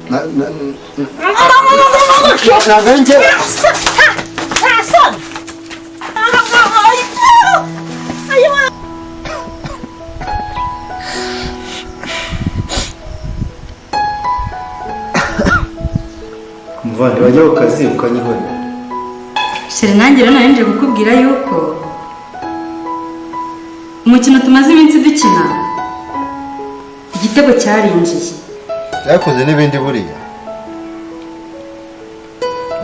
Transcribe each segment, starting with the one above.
Ntabwo ari njye. Muvandi wajya ku kazi ukanyihorera. Chéri, nanjye rero nari nje kukubwira yuko umukino tumaze iminsi dukina igitego cyarinjiye. Byakoze n'ibindi buriya.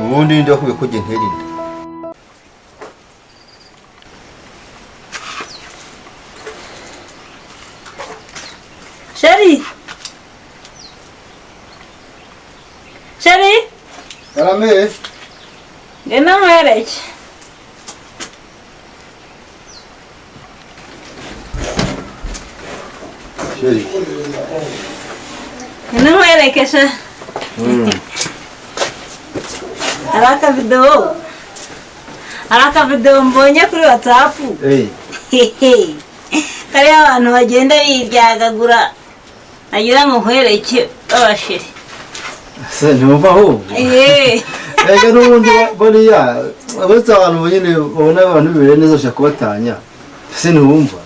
Ubundi ninde wakubwiye ko njye ntera inda? Chéri, chéri. Karame. Ngwino nkwereke. Chéri. Ngwino nkwereke sha. Hari akavidewo, hari akavidewo mbonye kuri WhatsApp. Kariho abantu bagenda biryagagura, nagira ngo nkwereke babashire. Se ntiwumva ahubwo? Eee. Ega n'ubundi bariya uretse abantu nyine babona abantu bibereye neza bashaka kubatanya. Se ntiwumva?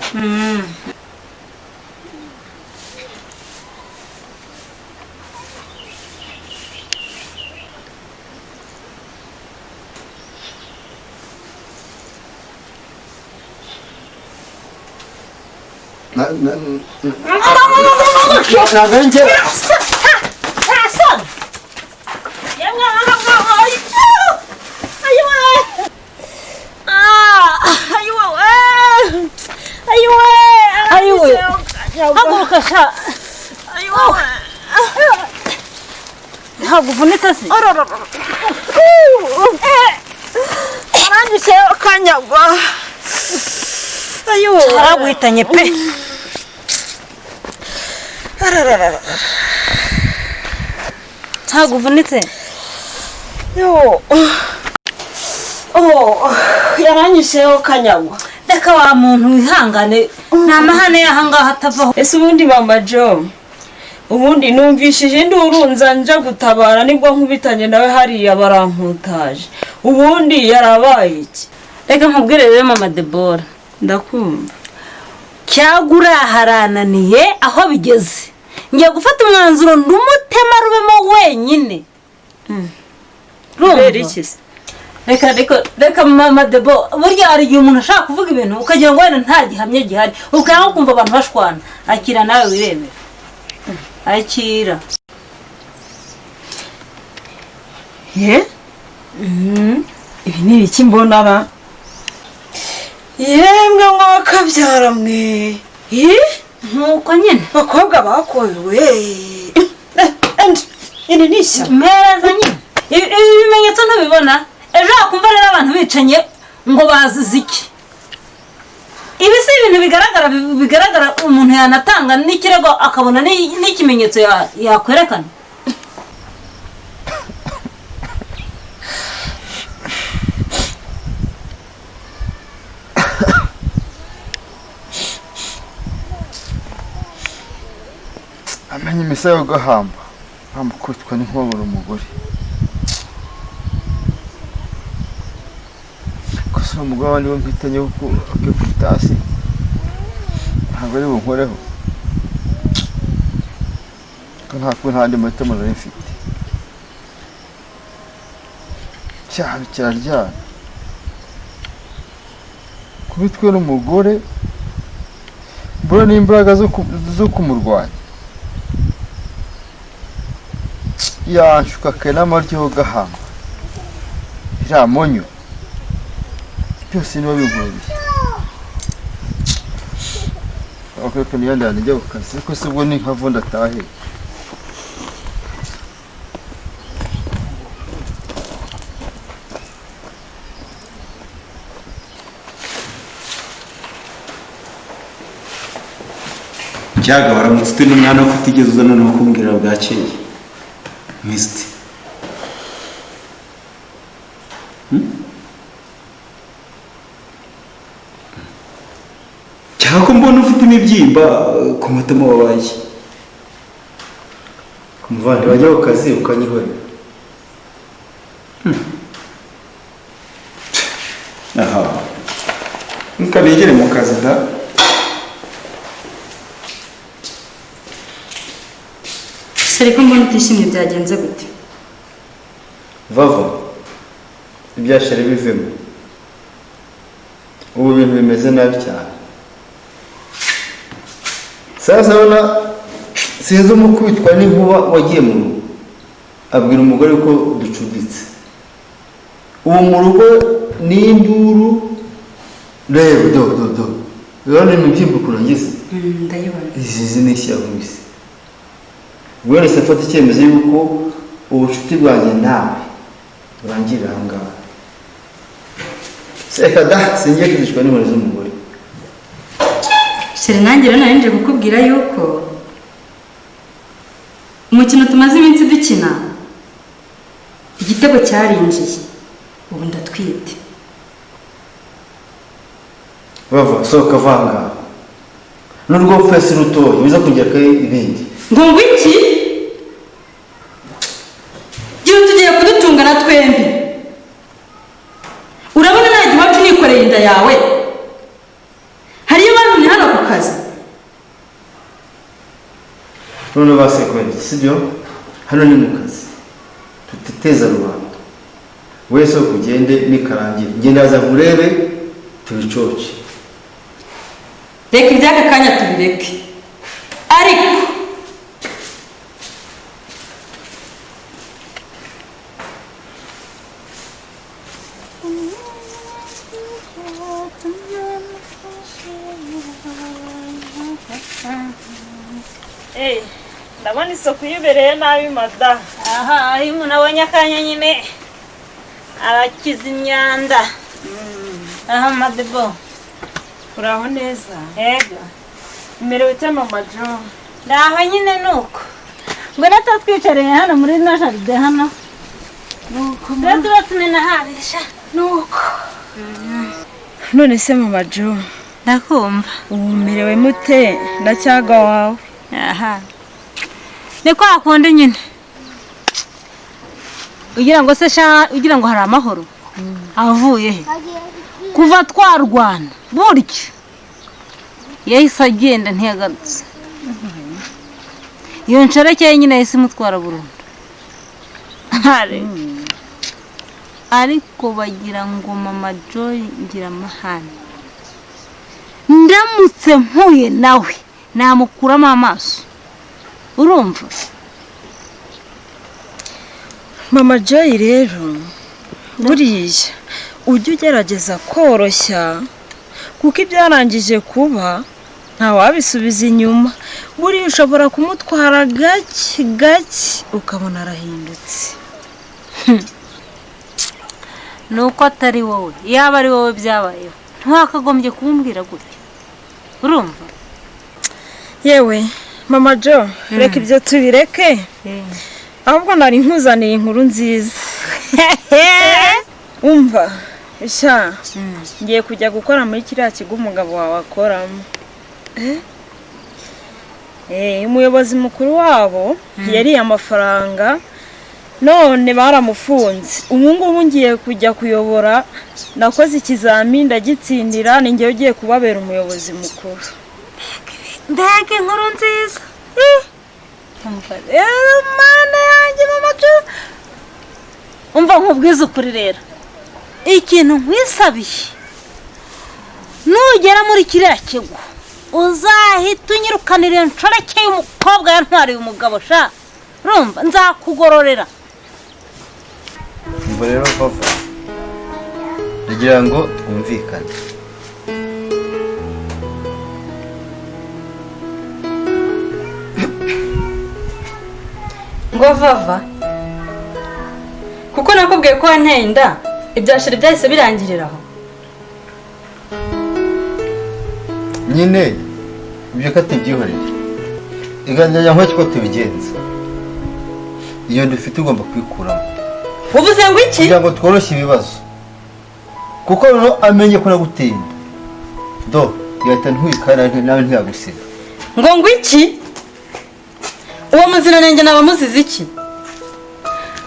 Ntabwo ari njye. Haguruka sha. Ntabwo uvunitse se? Arangije akanyagwa. Araguhitanye pe. Ntabwo uvunitse? Yaranyisheho kanyagwa. Reka wa muntu wihangane, nta mahane y'ahangaha atavaho. Ese ubundi mama Jo, ubundi numvishije induru nza nja gutabara, nibwo nkubitanye nawe hariya baramputaje. Ubundi yarabaye iki? Reka nkubwire rero mama Debora. Ndakumva. Cyagura harananiye aho bigeze. Ngiye gufata umwanzuro ndumutema rubemo wenyine. Kubera iki se? Reka reka reka mama Debo, burya hari igihe umuntu ashaka kuvuga ibintu ukagira ngo wenda nta gihamya gihari, ukanga kumva abantu bashwana. Akira nawe wirebera. Akira. Ye? Ibi ni ibiki mbona ra? Yemwe mwakabyara mwe. Ye? Nkuko nyine. Bakobwa bakorewe. Iri ni ishyano. Mpereza nyine. Ibi bimenyetso ntubibona? Ejo wakumva rero abantu bicanye ngo bazize iki? Ibi si ibintu bigaragara, bigaragara umuntu yanatanga n'ikirego akabona n'ikimenyetso yakwerekana. Amenye imisaya yo gahamba bamukubitwa n'inkobora umugore. Gusa umugore wandi we mpitanye kuko akikubita hasi ntabwo ari bunkoreho, ko nta kuba nta andi mahitamo nari mfite. Icyaha kiraryana kubitwe n'umugore, mbura n'imbaraga zo kumurwanya. Yanshuka kare n'amaryo gahamba iriya monyo byose niba binkururiye. Abakoreka niyandana njya ku kazi, ariko se ubwo ni nka vundi atahe. Cyaga waramutse ute n'umwana ko utigeze uzana no kumbwira bwakeye? Misiti. Cyangwa ko mbona ufite imibyimba ku matama wabaye. Muvandi, wajya ku kazi ukanyihorera. Aha, ntukabigere mu kazi da. Chéri, ko mbona utishimye, byagenze gute? Vava, ibya chéri bivemo. Ubu ibintu bimeze nabi cyane. Sasa urabona, sinzi umukubitwa n'inkuba wagiye mu rugo abwira umugore ko ducuditse. Ubu mu rugo ni induru. Reba, do do do, urabona imibyimba ukuntu ngize. Ndayibona. Izi ni ishyamba. Ubwo wese afata icyemezo y'uko ubucuti bwanjye nawe burangirira aha ngaha. Reka da, singiye kwigishwa n'inkoni z'umugore. Chéri, nanjye rero nari nje kukubwira yuko umukino tumaze iminsi dukina, igitego cyarinjiye. Ubu ndatwite. Bava, sohoka vanga n'urwo fesi rutoya biza kongera ko ibindi. Ngo ngwiki? Gira tugiye kudutungana twembi. Urabona najya iwacu nikoreye inda yawe? Hariyo bantumye hano ku kazi. None basekubera iki? Sibyo, hano ni mu kazi, tuteteza rubanda. Wese ugende, nikarangira ngenda aza nkurebe tubicoce. Reka iby'aka kanya tubireke, ariko Ndabona isuku yibereye nabi, mada. Aha, iyo umuntu abonye akanya nyine arakiza imyanda. Aha, madebo. Uraho neza? Yego. Umerewe ute, mama Jo? Ndaho nyine nuko. Ngwino twicariye hano muri ino jardin hano. Nuko. Tuba tuba tumenaharisha. Nuko none se, mama Jo? Ndakumva. Ubu umerewe mute na cyaga wawe? Aha. Ni kwa kundi nyine. Ugira ngo se sha, ugira ngo hari amahoro? Avuye he? Kuva twarwana burya yahise agenda, ntiyagarutse. Iyo nshoreke ye nyine yahise imutwara burundu. Ariko bagira ngo mama Joy ngira amahane. Ndamutse mpuye nawe namukuramo amaso, urumva? Mama Joy rero, buriya ujye ugerageza koroshya, kuko ibyarangije kuba ntawabisubiza inyuma. Buriya ushobora kumutwara gake gake ukabona arahindutse. Ni uko atari wowe. Yaba ari wowe byabayeho, ntiwakagombye kumubwira gutya, urumva? Yewe mama Jo, reka ibyo tubireke. Ahubwo nari nkuzaniye inkuru nziza. Umva sha, ngiye kujya gukora muri kiriya kigo umugabo wawe akoramo. Umuyobozi mukuru wabo yariye amafaranga none baramufunze. Ubu ngubu ngiye kujya kuyobora. Nakoze ikizamini ndagitsindira, ni ngewe ugiye kubabera umuyobozi mukuru. Mbega inkuru nziza! Umva rero, mana yanjye, mama Jo, umva nkubwize ukuri rero, ikintu nkwisabiye, nugera muri kiriya kigo uzahita unyirukanira iyo nshoreke y'umukobwa yantwariye umugabo sha, urumva? Nzakugororera. Umva rero vava, ndagira ngo twumvikane. Ngo vava? Kuko nakubwiye ko wanteye inda, ibya chéri byahise birangirira aho? Nyine ibyo ko tubyihoreye, iganira nk'uko ko tubigenza. Iyo dufite ugomba kwikuramo. Uvuze ngo iki? Kugira ngo tworoshye ibibazo, kuko noneho amenye ko naguteye inda, do yahita ntwika nawe ntiyagusiga. Ngo iki? Uwo muziranenge naba muzize iki?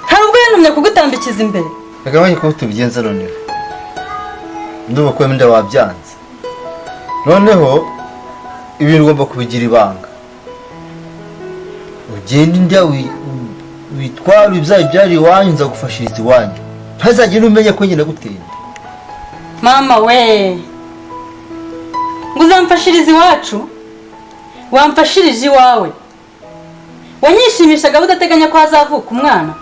Hari ubwo yantumye kugutambikiza imbere? Reka banye ko tubigenza noneho. Ndumva ko wenda wabyanze. Noneho ibintu ugomba kubigira ibanga. Ugenda inda witwara ibyayi byari iwanyu, nzagufashiriza iwanyu. Ntazagire umenya ko njye naguteye inda. Mama we, ngo uzamfashirize iwacu? Wamfashirije iwawe? Wanyishimishaga udateganya ko hazavuka umwana?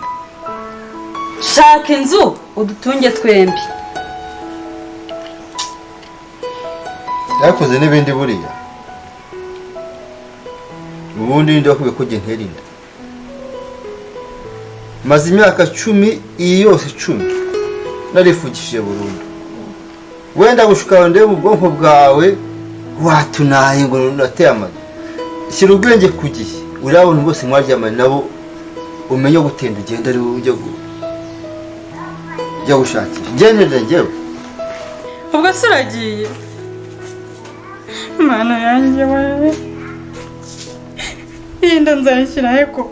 Shaka inzu udutunge twembi. Yakoze n'ibindi buriya. Ubundi ninde wakubwiye ko njye ntera inda? Maze imyaka 10, iyi yose 10 narifungishije burundu. Wenda gushuka ndebe mu bwonko bwawe watunaye ngo nateye amagi. Shyira ubwenge ku gihe, urabona bose mwaryamanye nabo, umenye gutenda ugenda ari wowe ujya gushakira. Ngendere njyewe. Ubwo se uragiye? Mana yanjye we, iyi nda nzayishyira he koko?